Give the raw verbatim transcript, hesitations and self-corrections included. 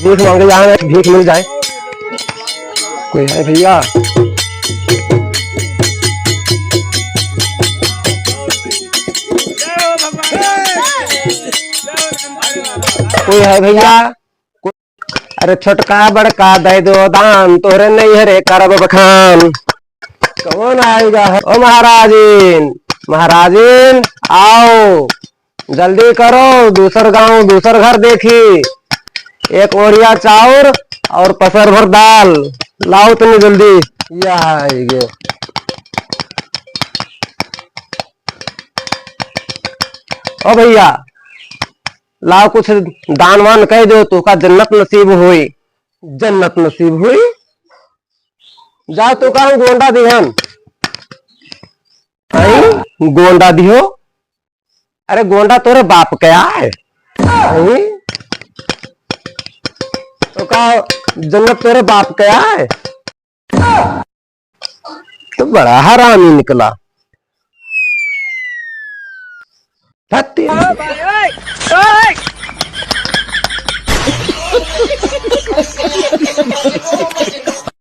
भीख मांगे जाए, भीख मिल जाए। कोई है भैया? कोई है भैया? अरे छोटका बड़का दे दो दान, तोहरे नैहरे करब बखान। कौन आएगा? ओ महाराजिन, महाराजिन, आओ, जल्दी करो, दूसर गांव, दूसर घर देखी। एक ओरिया चाउर और पसर भर दाल लाओ तनी जल्दी। यह आइगे। ओ भैया, लाओ कुछ दान वान कह दो, तोका जन्नत नसीब होई। जन्नत नसीब होई? जा तोका हम गोंडा दिहन। आई, गोंडा दिहो? अरे गोंडा तोरे बाप के आए। आई, तोका जन्नत तोरे बाप के आए। तो बड़ा हरामी निकला। हत्ती।